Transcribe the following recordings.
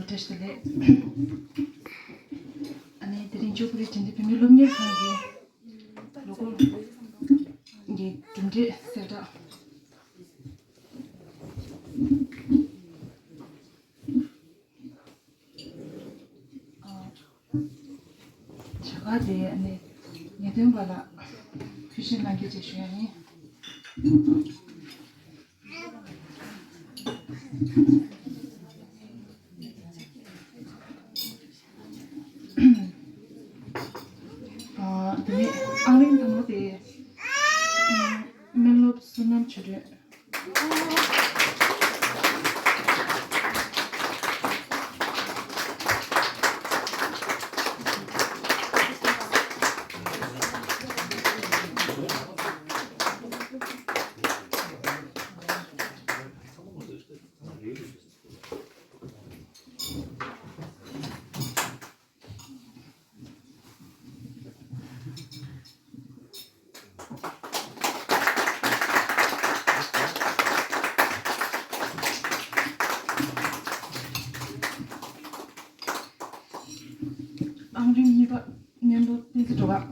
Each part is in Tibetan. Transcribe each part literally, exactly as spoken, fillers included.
བཀྲ་ཤིས་བདེ་ལེགས། ཨ་ནི་དེ་རིང་ཅོག་པུ་རི་དྲིན་ལྡན་བོད་མིའི་སློབ་གཉེར་ཁང་གི་ལོ་འཁོར་གྱི་གྲུབ་འབྲས་གསལ་བསྒྲགས། བྱ་དགའ་དེ་ནི་ངེས་སྟོན་པ་ལགས་ཕུལ་བཞེས་གནང་རྒྱུ་བཅས་ཞུ་ཡ་ཡིན། ཨ། དེ་ནས་ཨང་རིམ་དང་པོ་དེ་སྨན་སློབ་བསོད་ནམས་ཆོས་སྒྲོན། ཨང་རིམ་གཉིས་པ་སྨན་སློབ་བསྟན་འཛིན་སྒྲོལ་དཀར།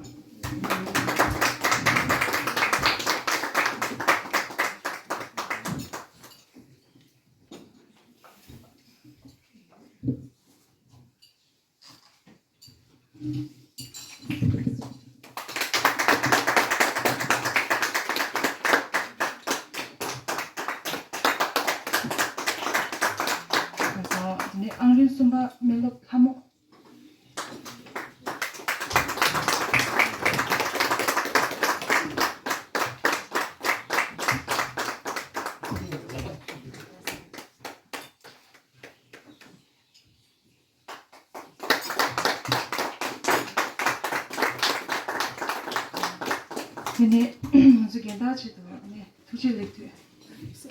ནས་ཨང་རིམ་གསུམ་པ་སྨན་སློབ་ལྷ་མོ། དེ་ནས་ང་ཚོ་རྒན་བདག་ཆེད་དུ་ནས་ཐུགས་རྗེ་ལེགས་འདུག་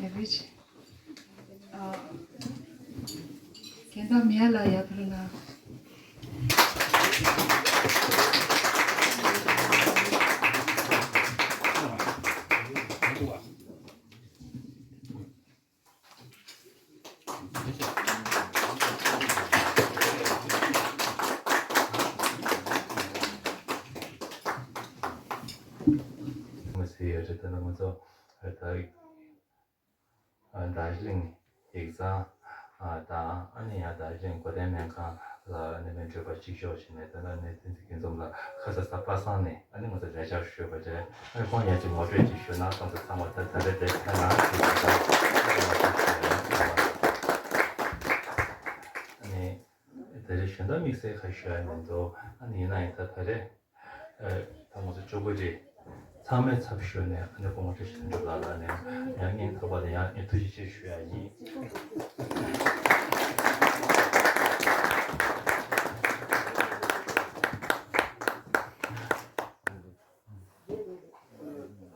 ཡ་བེ་ཆེ། ཨ། རྒན་བདག་མི་ཡ་ལ་ཡ་ཕུལ་ན། མི་སྲིད་ཡོད་རེད། ད་ནི་ང་ཚོ་ད་ཨ་རྡ་རམ་ས་ལ་ཡིག་ཚང་ཨ་དང་ཨ་ནི་ཡང་རྡ་རམ་ས་ལ་གོ་དན་སྨན་ཁང་ལ་ཨ་ནི་སྨན་སྤྲོད་པ་གཅིག་ལྕོགས་བྱས་ནས། ད་ནི་བསྟན་འཛིན་སྐྱིད་འཛོམས་ལགས་ཁ་ས་གཟའ་པ་སངས་ནས་ཨ་ནི་ང་ཚོ་ལས་འཆར་ཞུས་པ་རེད། ཨ་ནི་ཁོང་ཡང་ཅིག་ངོ་སྤྲོད་ཅིག་ཞུས་ན་བསམ་སོང་། ཚང་མ་ད་ད་རེས་དེ་ཕན་ནང་ཞུས་པ་རེད། ཨ་ནི་ད་རེས་གཞན་དག་དམིགས་བསལ་ཁ་ཞུ་ཡ་མི་འདུག་ཨ་ནི་ཡིན་ན་ཡང་ད་ད་རེས་ཨ་ད་ང་ཚོ་ཅོག་པུ་རི་ཚང་མའི་ཚབ་ཞུས་ནས་ཨ་ནི་སྐུ་ངོ་བཀྲ་ཤིས་དོན་གྲུབ་ལགས་ལ་ནས་ཡང་སྙིང་ཐག་པ་ནས་ཡང་ཐུགས་རྗེ་ཆེ་ཞུ་ཡ་ཡིན།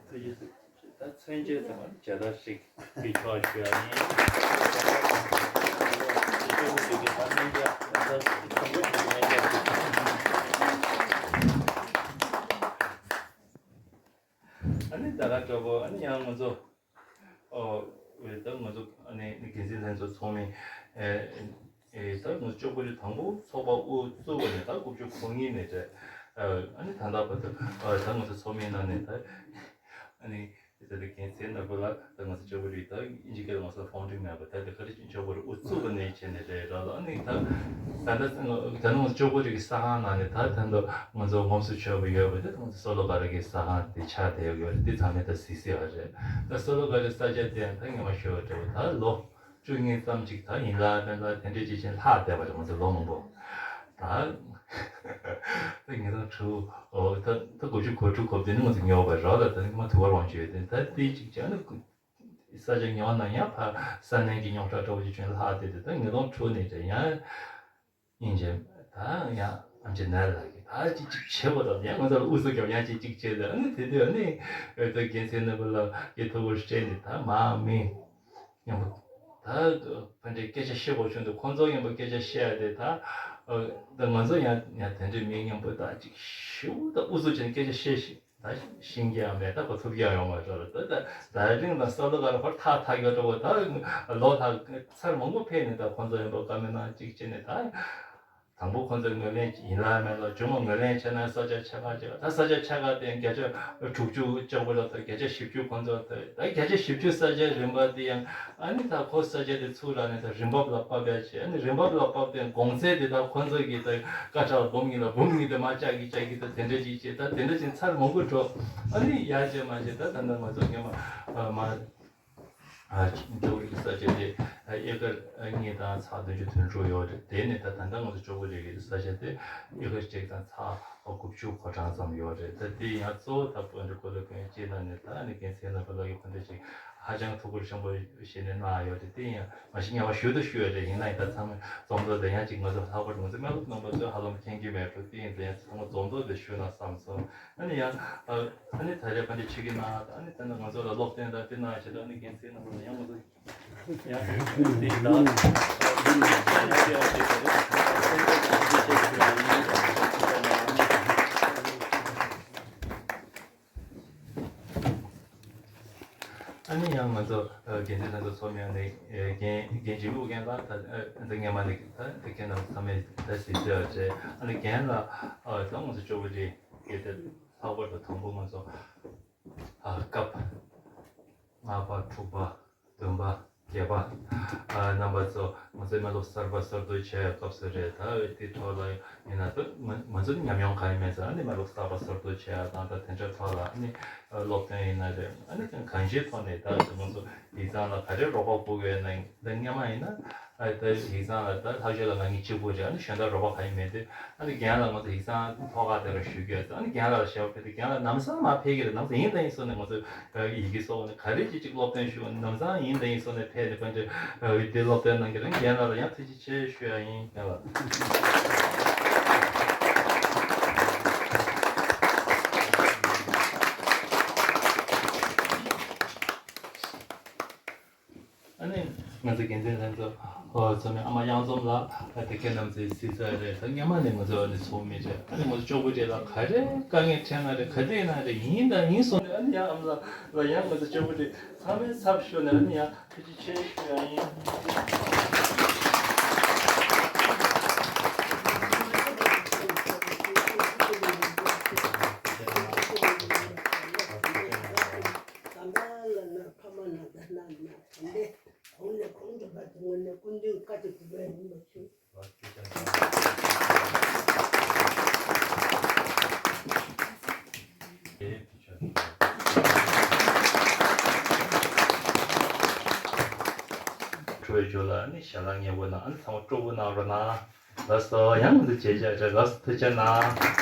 ཐུགས་རྗེ་ཆེ། ད་མཚན་བརྗོད་ཚང་མ་མཇལ་དར་ཞིག་གི་ཕྱོགས་ཞུ་ཡ་ཡིན། ཨ་ནི་ད་ག་འདྲ་པོ་ཨ་ནི་ཡང་ང་ཚོ་ཨོ་ད་ང་ཚོ་ཨ་ནི་འགན་འཛིན་ལྷན་ཚོགས་ཚོགས་མི་ཨེ་ཨེ་ད་ང་ཚོ་ཅོག་པུ་རི་དང་པོ་ཚོགས་པ་དབུ་བཙུགས་པ་ནས་ད་དགུ་བཅུ་གོ་གཉིས་ནས་རེད། ཨ་ནི་ད་ལྟ་བར་དུ་ཨ་ད་ང་ཚོ་ཚོགས་མིའི་ནང་ནས་ད་ཨ་ནི་དེ་ལྟར་རྒན་ཚེ་ནོར་བུ་ལགས་ད་ང་ཚོ་ཅོག་པུ་རི་ད་ཨིན་ཇི་སྐད་ལ་ང་ཚོ་ཕའུན་ཌིང་མེམ་བར་ད་དེ་ག་རེ་ཅོག་པུ་རི་དབུ་བཙུགས་པ་ནས་བྱས་ནས་རེད་ར་ལ། ཨ་ནི་ད་ད་ལྟ་ད་ནང་ཅོག་པུ་རི་གི་ས་ཁང་ནང་ནས་ད་ད་ལྟ་ང་ཚོ་ངོམས་སུ་ཆོག་པ་ཡོད་པ་དེ་ང་ཚོ་སོ་ལོ་ག་ར་གི་ས་ཁང་དེ་ཆགས་བསྡད་ཡོད་རེད། དེ་ཚང་མས་ད་གཟིགས་གཟིགས་པ་རེད། ད་སོ་ལོ་ག་རི་ས་ཆ་དེ་ད་ངོ་མ་ཞུ་བ་འདྲ་བོ་ད་ལོ་བཅུ་གཉིས་ཙམ་ཅིག་ད་ཡིན་ལ་དཔེར་ན་དེ་འདྲས་ཅིག་ཕྱིན་ལྷག་བསྡད་པ་རེད། ང་ཚོ་ལོ་མང་པོ་ད་ད་ཉིས་སྟོང་དྲུག་ཨོ་ད་ད་དགུ་བཅུ་གོ་དྲུག་གོ་བདུན་ནི་ང་ཚོ་ཉོ་བ་རེད་ལ། ད་ནི་མ་ཐུ་བ་ལོང་བྱོས་དེ་ད་དེ་ཅིག་བྱས་ན་ས་ཆ་ཉོ་ན་ཡང་ཕ་ས་གནས་ཀྱི་རྙོག་དྲ་འདྲ་བོ་ཅིག་བྱུང་ལྷག་བསྡད་དེ་ད་ཉིས་སྟོང་དྲུག་ནས་རེད། ཡང་ཡིན་ཅེ་ད་ཡང་ཨམ་ཆི་ནལ་ལགས་ཀྱིས་ད་ཅིག་ཅིག་བྱེད་པ་དང་ཡང་ང་ཚོ་ལ་ཨུ་ཚུགས་རྒྱབ་ཡང་ཅིག་ཅིག་བྱེད་དེ། ཨ་ནི་དེ་དུས་ཨ་ནི་ཨོ་ད་རྒན་ཚེ་ནོར་བུ་ལགས་ཀྱིས་ཐུགས་ཁུར་སྤྲད་ནས་ད་མ་མི་མཉམ་པོ་ད་ཕན་འབྲས་སྐད་ཆ་བཤད་དགོས་བྱུང་དུས་ཁོང་ཚོ་མཉམ་པོ་སྐད་ཆ་བཤད་ཡ་དེ་ད་ཨོ་ད་ང་ཚོ་ཡང་ཡང་དེ་འདྲའི་མི་མཉམ་པོ་ད་ཅིག་ཞུ་ད་ཨུ་ཚུགས་བྱས་ནས་སྐད་ཆ་བཤད་ཤིག་ད་ཤེས་ཀྱི་ཡང་མེད། ད་ཁོ་ཐུབ་ཀྱི་ཡང་ཡོད་མ་རེད། ད་ད་ད་རིང་དང་ས་ལོ་ག་ལ་ཁོར་ཐག་ཐག་ཡོད་འགྲོ་གོ། ད་ལོ་ལྷག་ཚར་མང་པོ་ཕེབས་ནས་ད་ཁོང་ཚོ་ཡིན་པ་བཀའ་མོལ་གནང་གཅིག་བྱས་ནས། ད་དང་པོ་ཁོང་ཚོས་ངོས་ལེན་ཡིན་ལ་མེད་ལ་བྱུང་བ། ངོས་ལེན་བྱས་ན་ས་ཆ་ཆེ་ཁག་ཅིག་ད་ས་ཆ་ཆེ་ཁག་དེ་བརྒྱ་ཆ་དྲུག་ཅུ་ལྕགས་པོ་ལ་ད་བརྒྱ་ཆ་བཞི་བཅུ་ཁོང་ཚོ་ད་ད་བརྒྱ་ཆ་བཞི་བཅུ་ས་ཆའི་རིན་པ་དེ་ཡང་ཨ་ནི་ད་ཁོ་ས་ཆ་དེ་ཚུར་རག་ནས་ད་རིན་འབབ་ལ་ཕབ་ཡ་བྱས། ཨ་ནི་རིན་འབབ་ལ་ཕབ་དེ་གོང་ཚད་དེ་ད་ཁོ་ཚོ་གིས་ད་སྐད་གྲགས་ལ་འབུམ་གཉིས་ལ་འབུམ་གཉིས་དེ་མར་བཅག་གི་བཅག་གི་ད་དེ་འདྲ་ཅིག་བྱས། ད་དེ་འདྲ་ཅིག་ཚར་མང་པོ་འགྲོ། ཨ་ནི་ཡར་བྱས་མར་བྱས་ད་ད་ལྟ་ང་ཚོ་སྔོན་མ་མར་ཨ་ཅོག་རིགས་ས་ཆ་དེ་ཨེ་ཀར་གཉིས་དང་ཚེག་བདུན་ཅུ་དོན་དྲུག་ཡོད་རེད། དེ་ནས་ད་ད་ལྟ་ང་ཚོ་ཅོག་པོ་རི་གི་ས་ཆ་དེ་ཨེ་ཀར་གཅིག་དང་ཚེག་དགུ་བཅུ་གོ་གྲངས་ཙམ་ཡོད་རེད། ད་དེ་ཡང་གཙོ་བོ་ད་དཔོན་རིགས་ཀོ་ལོ་ཀོན་སྤྱི་ནང་ནས་ད་ཨ་ནི་རྒན་ཚེ་རིང་ལགས་ཀྱི་ཕན་བདེ་ཅིག་ཧ་ཅང་ཐུགས་ཁུར་ཆེན་པོ་བཞེས་ནས་གནང་ཡོད་རེད། དེ་ཡང་མ་གཞི་ངས་མར་ཞུ་དང་ཞུ་ཡོད་རེད། ཡིན་ན་ཡང་ད་ཚང་མས་རྫོང་རྫོང་དེ་ཡང་ཅིག་ང་ཚོ་ལྷག་པར་དུ་ང་ཚོ་སྨན་སློབ་རྣམ་པ་ཚོས་ཧ་ལམ་མཁྱེན་གྱི་མེད་འགྲོ། དེ་ཡིན་ཙང་ཡང་ཚང་མ་རྫོང་རྫོང་དེ་ཞུ་ན་བསམ་སོང་། ཨ་ནི་ཡང་ཨ་ནི་ད་རེས་ཕན་བདེ་ཆེ་གི་ན་ཨ་ནི་ད་ནི་ང་ཚོ་ལ་སློབ་སྟོན་དང་དེ་ན་བྱེད་དུས་ཨ་ནི་རྒན་ཚེ་རིང་ལགས་ཡང་ང་ཚོ་ཡང་དེ་ད་ཨ་ནི་ཡང་ང་ཚོ་ཨ་རྒན་ཚེ་རིང་ལགས་ཚོ་མཉམ་ནས་རྒན་རྒན་འཇིགས་མེད་ཨོ་རྒྱན་ལགས་ད་ཨ་ད་སྔོན་མ་ནས་ད་དེ་ཁྱེད་རྣམས་ཚང་མས་ད་གཟིགས་ཚར་བ་བྱས། ཨ་ནི་རྒན་ལགས་ད་ང་ཚོ་ཅོག་པོ་རི་གི་དེ་ལྷག་པར་དུ་དང་པོ་ང་ཚོ་ཨ་སྐབས་ལྔ་པ་དྲུག་པ་བདུན་པ་བརྒྱད་པ་ཨ་རྣམ་པ་ཚོ་ང་ཚོའི་སྨན་སློབ་གསར་པ་གསར་གཏོད་བྱས་སྐབས་སུ་རེད། ད་དེ་ཐོག་ལ་ཡིན་ན་ད་ང་ང་ཚོ་ནི་ཉམས་མྱོང་གང་ཡང་མེད་ཙང་། ཨ་ནི་སྨན་སློབ་གསར་པ་གསར་གཏོད་བྱས་ཡ་དང་ད་དེ་འདྲ་ཐོག་ལ་ཨ་ནི་སློབ་སྟོན་ཡིན་ན་རེད། ཨ་ནི་གང་ཅིའི་ཐོག་ནས་ད་ང་ཚོ་ཡིག་ཚང་ལ་ག་རེ་རོགས་པ་དགོས་ཡོད་ན། ད་སྔོན་མ་ཡིན་ན་ཨ་ད་ཡིག་ཚང་ལ་ད་ལྷག་ཤོས་ལ་ང་གཉིས་གཅིག་པུ་རེད། ཨ་ནི་གཞན་དག་རོགས་པ་གང་ཡང་མེད་དུས། ཨ་ནི་རྒན་ལགས་ང་ཚོ་ཡིག་ཚང་ཐོག་ཁ་དེ་ལ་ཞུ་གི་ཡོད་ཙང་། ཨ་ནི་རྒན་ལགས་ལ་ཞུ་བ་དེ་རྒན་ལགས་ལམ་སང་མར་ཕེབས་ཀྱི་རེད། ལམ་སང་ཡིན་དང་ཡིན་སོང་ནས་ང་ཚོ་ཡི་གེ་སོགས་ནས་ག་རེ་ཅིག་ཅིག་སློབ་སྟོན་ཞུ་ལམ་སང་ཡིན་དང་ཡིན་སོང་ནས་ཕེབས་ནས་ཕན་ཆད་དེ་སློབ་སྟོན་གནང་གི་རེད། རྒན་ལགས་ལ་ཡང་ཐུགས་རྗེ་ཆེ་ཞུ་ཡ་ཡིན། རྒན་ལགས། ཨ་ནི་ང་ཚོ་རྒན་ཚེ་རིང་ལགས་ཚོ་ཚང་མས་ཨ་མ་གཡང་འཛོམས་ལགས་དེ་ཁྱེད་རྣམས་ཚོས་གཟིགས་ཚར་རེད། ད་སྔོན་མ་ནས་ང་ཚོ་ཨ་ནི་ཚོགས་མི་རེད། ཨ་ནི་ང་ཚོ་ཅོག་པོ་རི་ལ་ག་རེ་དཀའ་ངལ་འཕྲད་ན་རེད། ག་དུས་ན་རེད། ཡིན་དང་ཡིན་སོང་ནས་ཨ་ནི་ཡང་ཨ་མ་ལགས་ལ་ཡང་ང་ཚོ་ཅོག་པོ་རི་ཚང་མའི་ཚབ་ཞུས་ནས་ཨ་ནི་ཡང་ཐུགས་རྗེ་ཆེ་ཞུ་ཡ་ཡིན། ཁྲོ་བའི་ཇོ་ལ་ནི་ཞལ་ལག་མཉེས་པོ་གནང་། ཨ་ནི་ཚང་མ་སྤྲོ་པོ་གནང་རོགས་གནང་། ལགས་སོ། ཡང་ང་ཚོ་མཇལ་བྱ་རེད། ལགས་སོ། ཐུགས་རྗེ་གནང་།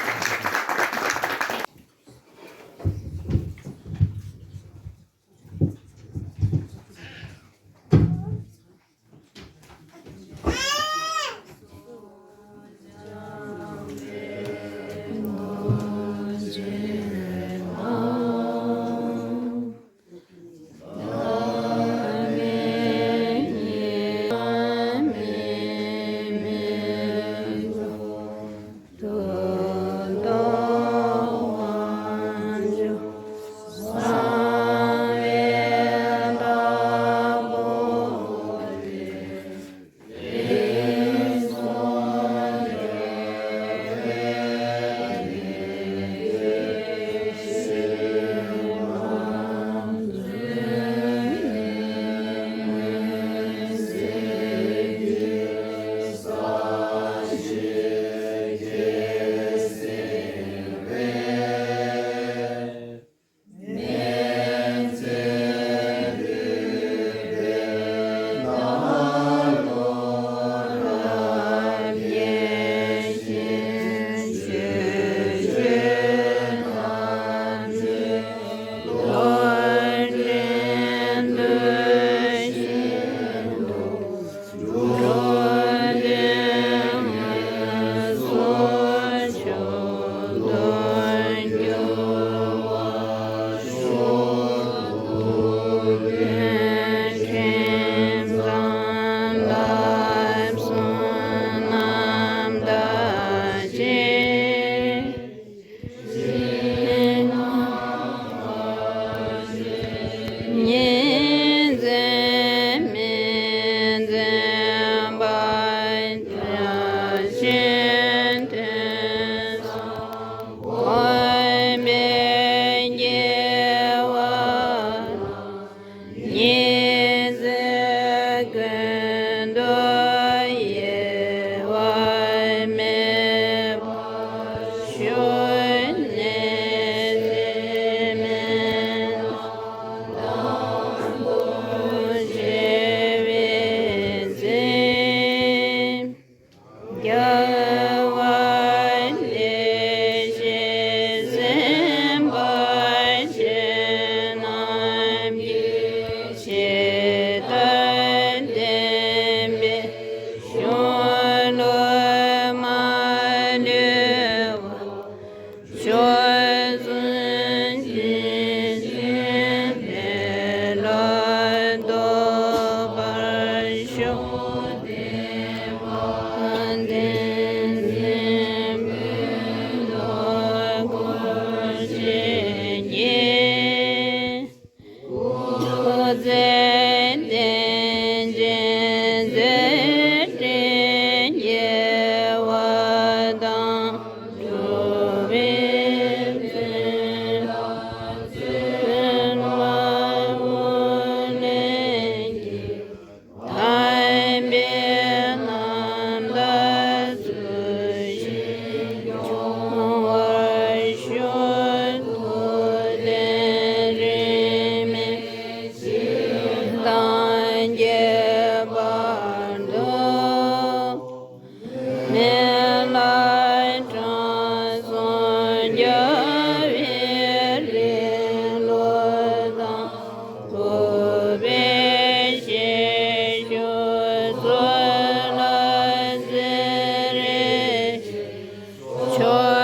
མེ་ལྷ་དྲང་སྲོང་རྒྱལ་བའི་རིང་ལུགས་དང་། ཨུ་པའི་ཤེས་བྱུང་གཙུག་ལག་ཚེ་རིང་ཞིང་། ཕྱོགས་